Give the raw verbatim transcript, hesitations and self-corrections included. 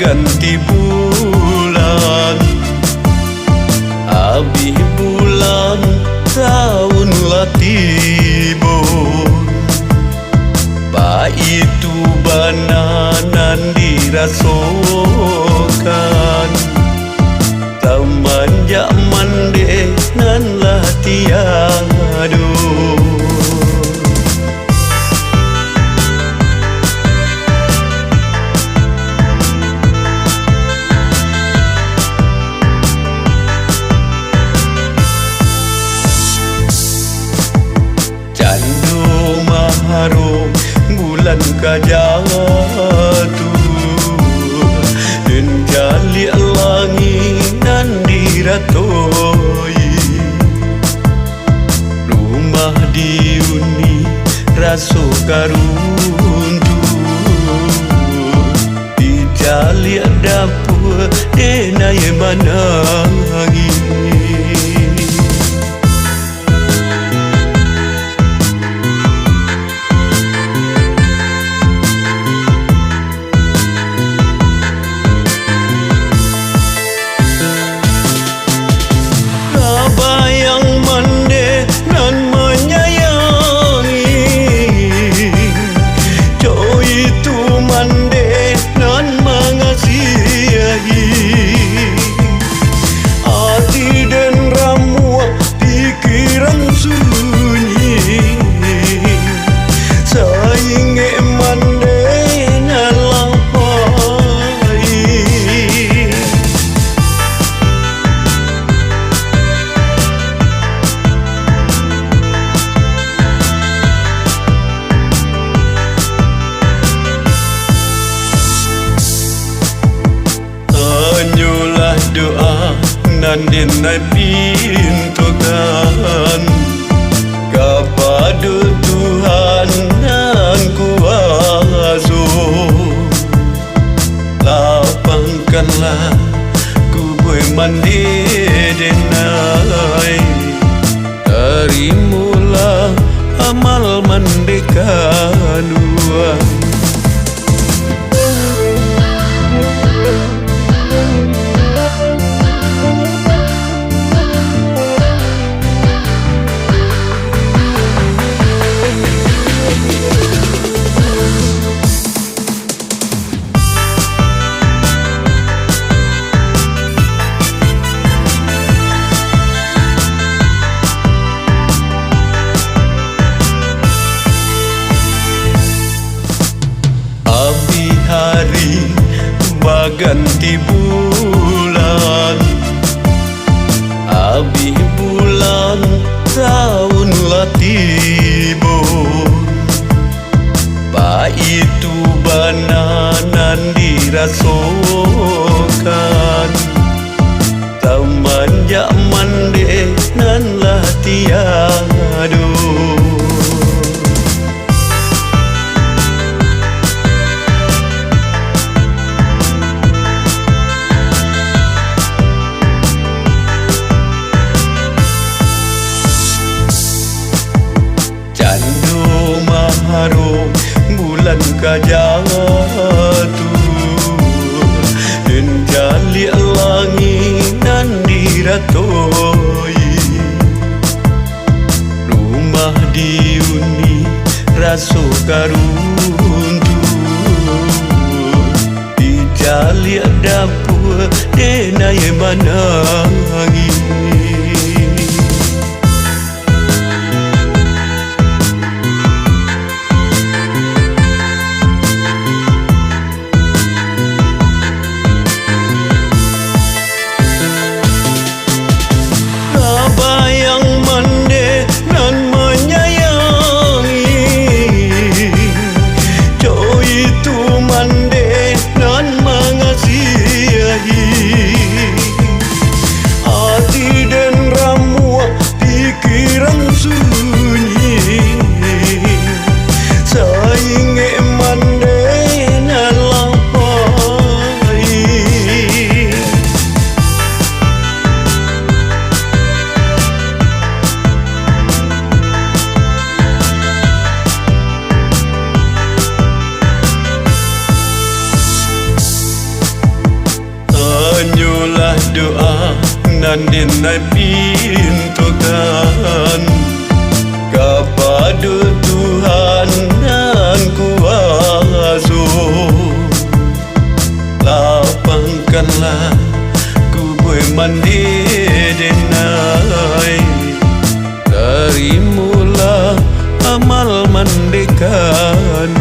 Ganti bulan, abih bulan, taun lah tibo. Baitu bana nan dirasokan, samanjak mandeh nan lah tiado. Cando maharok bulan ka jatuah, den caliak langik nan diratoi. Rumah diuni raso ka runtuah, dicaliak dapua den aia manangih. Sabayang mandeh nan manyayangi, co itu mandeh nan mangasiahi. Ati den ramuak, pikiran sunyi, saingek mandeh nan lah pai. Hanyolah doa nan den ai pintokan kapado Tuhan nan kuaso. Lapangkanlah kubua mandeh den ai. Tarimolah amal mandeh kaduo. Abih hari baganti bulan, abih bulan taun lah tibo. Baitu bana nan dirasokan, samanjak mandeh nan lah tiado. Cando maharok bulan ka jatuah, den caliak langik nan diratoi. Rumah diuni raso ka runtuah, dicaliak dapua den aia manangih. Sabayang mandeh nan manyayangi, co itu mandeh nan mangasiahi. Ati Doa nan den pintokan kapado Tuhan nan kuaso, lapangkanlah kubua mandeh den ai. Tarimolah amal mandeh kami.